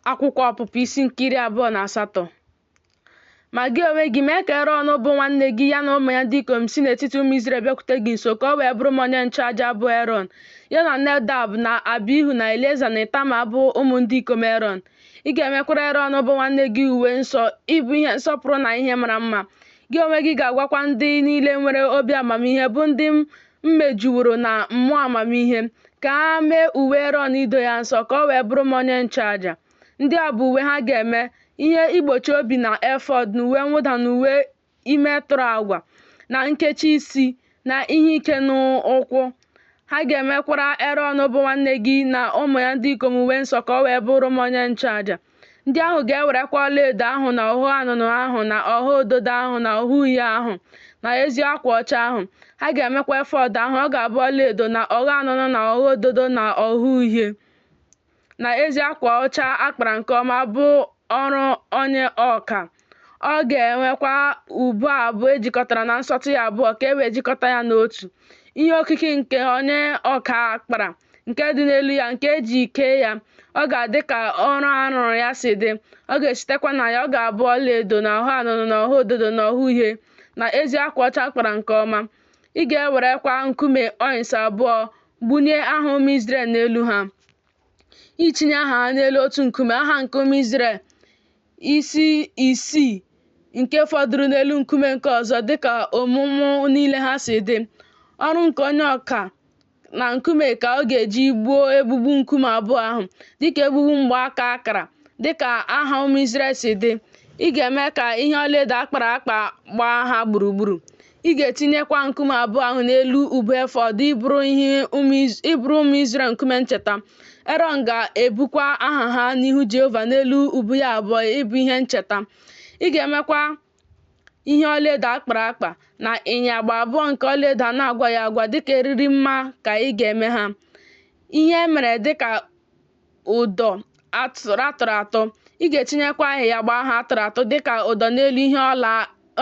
Akwụkwọ Ọpụpụ isi nke 28. Ma gị onwe gị, mee ka Erọn bụ nwanne gị, ya na ụmụ ya ndị ikom si n'etiti ụmụ Izrel bịakwute gị nso, ka o wee bụrụ m onye nchụaja, bụ Erọn, ya na Nedab na Abihu na Elieza na Ịtama, bụ ụmụ ndị ikom Erọn. Ị ga-emekwara Erọn bụ nwanne gị uwe nsọ ịbụ ihe nsọpụrụ na ihe mara mma. Gị onwe gị ga-agwakwa ndị niile nwere obi amamihe, bụ ndị m mejuworo na mmụọ amamihe, ka ha mee uwe Erọn ido ya nsọ, ka o wee bụrụ m onye nchụaja. Ndị a bụ uwe ha ga-eme, ihe igbochi obi na efọd na uwe mwụda na uwe ime tụrụ agwa na nkechi isi na ihe ike n'ụkwụ. Ha ga-emekwara Erọn bụ nwanne gị na ụmụ ya ndị ikom uwe nsọ ka o wee bụrụ m onye nchụaja. Ndị ahụ ga-ewerekwa ọlaedo ahụ na ogho anụnụ ahụ na ogho ododo ahụ na ogho uhie ahụ na ezi akwa ọcha ahụ. Ha ga-emekwa efọd ahụ, ọ ga-abụ ọlaedo na ogho anụnụ na ogho ododo na ogho uhie na ezi akwa ọcha a kpara nke ọma bụ ọrụ onye ọka. Ọ ga-enwekwa ubu abụọ e jikọtara na nsọtụ ya abụọ ka e wee jikọta ya n'otu. Ihe okike nke onye ọka kpara nke dị n'elu ya nke e ji kee ya, ọ ga-adị ka ọrụ a rụrụ ya si dị. Ọ ga-esitekwa na ya, ọ ga-abụ ọlaedo na ogho anụnụ na ogho ododo na ogho uhie na ezi akwa ọcha a kpara nke ọma. Ị ga-ewerekwa nkume ọnịks abụọ gbunye aha ụmụ Izrel n'elu ha. Itinye aha ha n'elu otu nkume, aha nke ụmụ Izrel isi isii nke fọdụrụ n'elu nkume nke ọzọ dịka ọmụmụ niile ha si dị. Ọrụ nke onye ọka na nkume ka ọ ga-eji gbuo egbugbu nkume abụọ ahụ, dịka egbugbu mgbaaka akara, dịka aha ụmụ Izrel si dị. Ị ga-eme ka ihe ọlaedo a kpara akpa gbaa ha gburugburu. Ị ga-etinyekwa nkume abụọ ahụ n'elu ubu efọd ịbụrụ ụmụ Izrel nkume ncheta. Erọn ga-ebukwa aha ha n'ihu Jehova n'elu ubu ya abụọ ịbụ ihe ncheta. Ị ga-emekwa ihe ọlaedo a kpara akpa na ịyagba abụọ nke ọlaedo a na-agwaghị agwa dịka eriri mma ka ị ga-eme ha. Ihe e mere dịka ụdọ a tụrụ atụ. Ị ga-etinyekwa ịyagba ahụ a tụrụ atụ dịka ụdọ n'elu ihe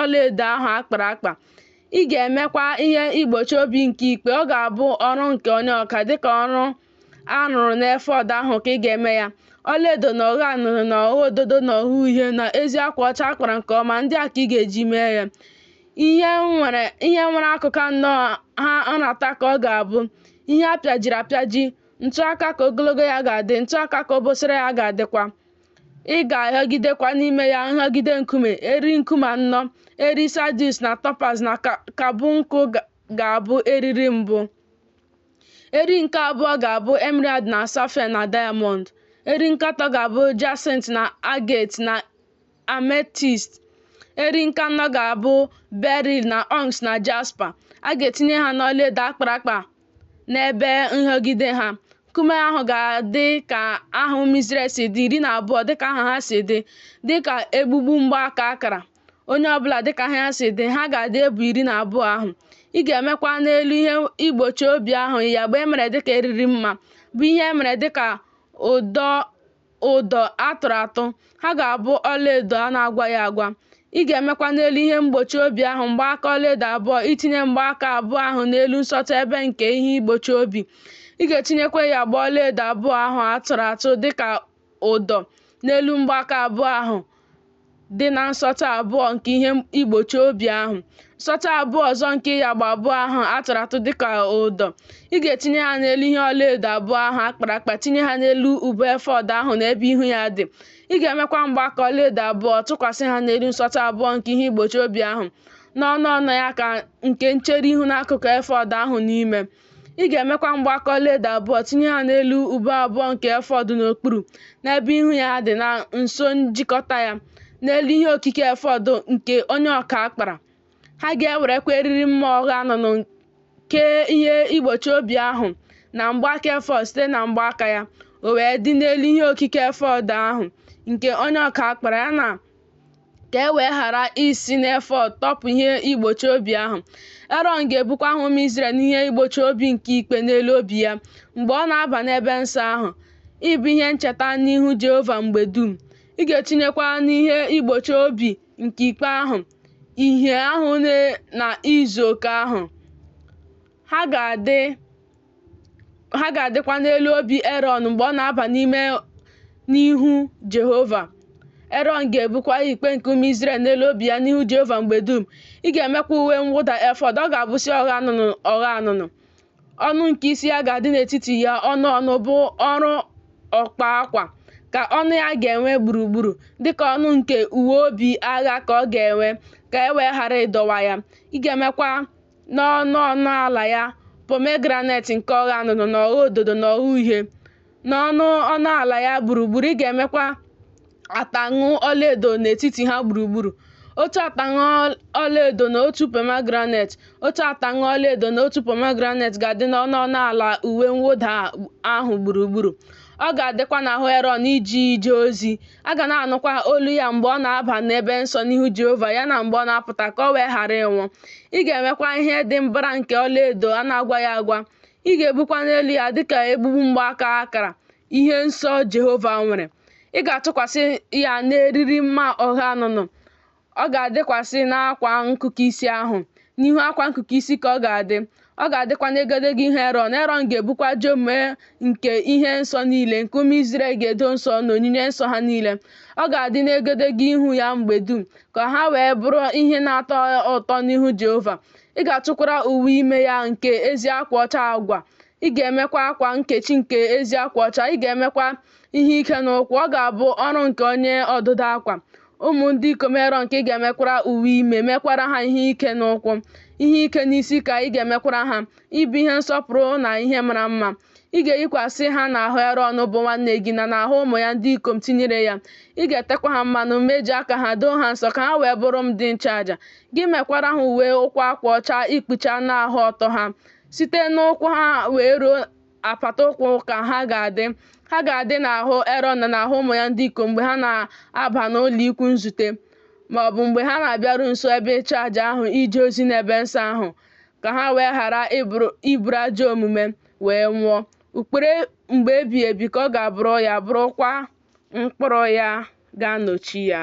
ọlaedo ahụ a kpara akpa. Ị ga-emekwa ihe igbochi obi nke ikpe. Ọ ga-abụ ọrụ nke onye ọka, dịka ọrụ a rụrụ n'efọd ahụ ka ị ga-eme ya. Ọlaedo na ogho anụnụ na ogho ododo na ogho uhie na ezi akwa ọcha a kpara nke ọma, ndị a ka ị ga-eji mee ya. Ihe nwere akụkụ anọ ha nrata ka ọ ga-abụ, ihe a pịajiri apịaji, Ntụaka ka ogologo ya ga-adị, ntụaka ka obosara ya ga-adịkwa. Ị ga-ahịọgidekwa n'ime ya nhịọgide nkume, eriri nkume anọ, eriri sadius na topaz na karbụnkụl ga-abụ eriri mbụ. Eriri nke abụọ ga-abụ emerald na safaia na diamọnd. Eriri nke atọ ga-abụ jasint na agate na ametist. Eriri nke anọ ga-abụ beril na ọnks na jaspa. A ga-etinye ha n'ọlaedo a kpara akpa n'ebe nhịọgide ha. Nkume ahụ ga-adị ka aha ụmụ Izrel si dị, 12 dịka aha ha si dị, dịka egbugbu mgbaaka akara, onye ọbụla dịka aha ya si dị, ha ga-adị ebo 12 ahụ. Ị ga-emekwa n'elu ihe igbochi obi ahụ ịyagba e mere dịka eriri mma, bụ ihe e mere dịka ụdọ a tụrụ atụ, ha ga-abụ ọlaedo a na-agwaghị agwa. Ị ga-emekwa n'elu ihe mgbochi obi ahụ mgbaaka ọlaedo abụọ, itinye mgbaaka abụọ ahụ n'elu nsọtụ ebe nke ihe igbochi obi. Ị ga-etinyekwa ịyagba ọlaedo abụọ ahụ a tụrụ atụ dịka ụdọ n'elu mgbaaka abụọ ahụ dị na nsọtụ abụọ nke ihe igbochi obi ahụ. Nsọtụ abụọ ọzọ nke ịyagba abụọ ahụ a tụrụ atụ dịka ụdọ. Ị ga-etinye ha n'elu ihe ọlaedo abụọ ahụ a kpara akpa, tinye ha n'elu ubu efọd ahụ n'ebe ihu ya dị. Ị ga-emekwa mgbaaka ọlaedo abụọ, tụkwasị ha n'elu nsọtụ abụọ nke ihe igbochi obi ahụ, n'ọnụ ọnụ ya ka nke nchere ihu n'akụkụ efọd ahụ n'ime. Ị ga-emekwa mgbaaka ọlaedo abụọ, tinye ha n'elu ubu abụọ nke efọd n'okpuru, n'ebe ihu ya dị na nso njikọta ya, n'elu ihe okike efọd nke onye ọka kpara. Ha ga-ewerekwa eriri mma ogho anụnụ kee ihe igbochi obi ahụ na mgbaaka efọd site na mgbaaka ya, o wee dị n'elu ihe okike efọd ahụ nke onye ọka kpara ya na ka e wee ghara isi n'efọd tọpụ ihe igbochi obi ahụ. Erọn ga-ebukwa aha ụmụ Izrel n'ihe igbochi obi nke ikpe n'elu obi ya mgbe ọ na-aba n'ebe nsọ ahụ, ịbụ ihe ncheta n'ihu Jehova mgbe dum. Ị ga-etinyekwa n'ihe igbochi obi nke ikpe ahụ ìhè ahụ na izu oke ahụ. Ha ga-adịkwa n'elu obi Erọn mgbe ọ na-aba n'ime n'ihu Jehova. Erọn ga-ebukwa ikpe nke ụmụ Izrel n'elu obi ya n'ihu Jehova mgbe dum. Ị ga-emekwa uwe mwụda efọd. Ọ ga-abụsị ogho anụnụ ogho anụnụ. Ọnụ nke isi ya ga-adị n'etiti ya, ọnụ ọnụ bụ ọrụ ọkpa akwa, ka ọnụ ya ga-enwe gburugburu, dịka ọnụ nke uwe obi agha ka ọ ga-enwe, ka e wee ghara ịdọwa ya. Ị ga-emekwa n'ọnụ ọnụ ala ya pomegranet nke ogho anụnụ na ogho ododo na ogho uhie. N'ọnụ ọnụ ala ya gburugburu, ị ga-emekwa ataṅụ ọlaedo n'etiti ha gburugburu. Otu ataṅụ ọlaedo na otu pomegranet, otu ataṅụ ọlaedo na otu pomegranet ga-adị n'ọnụ ọnụ ala uwe mwụda ahụ gburugburu. Ọ ga-adịkwa n'ahụ Erọn iji jee ozi. A ga na-anụkwa olu ya mgbe ọ na-aba n'ebe nsọ n'ihu Jehova, ya na mgbe ọ na-apụta, ka o wee ghara ịnwụ. Ị ga-emekwa ihe dị mbara nke ọlaedo a na-agwaghị agwa. Ị ga-ebukwa n'elu ya dịka egbugbu mgbaaka akara ihe nsọ Jehova nwere. Ị ga-atụkwasị ya n'eriri mma ogho anụnụ. Ọ ga-adịkwasị n'akwa nkụkụ isi ahụ. N'ihu akwa nkụkụ isi ka ọ ga-adị. Ọ ga-adịkwa n'egedege ihu Erọn. Erọn ga-ebukwa ajọ omume nke ihe nsọ niile nke ụmụ Izrel ga-edo nsọ na onyinye nsọ ha niile. Ọ ga-adị n'egedege ihu ya mgbe dum, ka ha wee bụrụ ihe na-atọ ụtọ n'ihu Jehova. Ị ga-atụkwara uwe ime ya nke ezi akwa ọcha agwa. Ị ga-emekwa akwa nkechi nke ezi akwa ọcha. Ị ga-emekwa ihe ike n'ụkwụ. Ọ ga-abụ ọrụ nke onye ọdụdụ akwa. Ụmụ ndị ikom Erọn ka ị ga-emekwara uwe ime, mekwara ha ihe ike n'ụkwụ. Ihe ike n'isi ka ị ga-emekwara ha, ịbụ ihe nsọpụrụ na ihe mara mma. Ị ga-eyikwasị ha n'ahụ Erọn bụ nwanne gị na n'ahụ ụmụ ya ndị ikom tinyere ya. Ị ga-etekwa ha mmanụ, mejie aka ha, doo ha nsọ, ka ha wee bụrụ m ndị nchụaja. Gị mekwara ha uwe ụkwụ akwa ọcha ikpuchi anụ ahụ ọtọ ha. Site n'ụkwụ ha wee ruo apata ụkwụ ka ha ga-adị. Ha ga-adị n'ahụ Erọn na n'ahụ ụmụ ya ndị ikom mgbe ha na-aba n'ụlọikwuu nzute, ma ọ bụ mgbe ha na-abịaru nso ebe ịchụaja ahụ ije ozi n'ebe nsọ ahụ, ka ha wee ghara iburu ajọ omume wee nwụọ. Ụkpụrụ mgbe ebighị ebi ka ọ ga-abụrụ ya, bụrụkwa mkpụrụ ya ga-anọchi ya.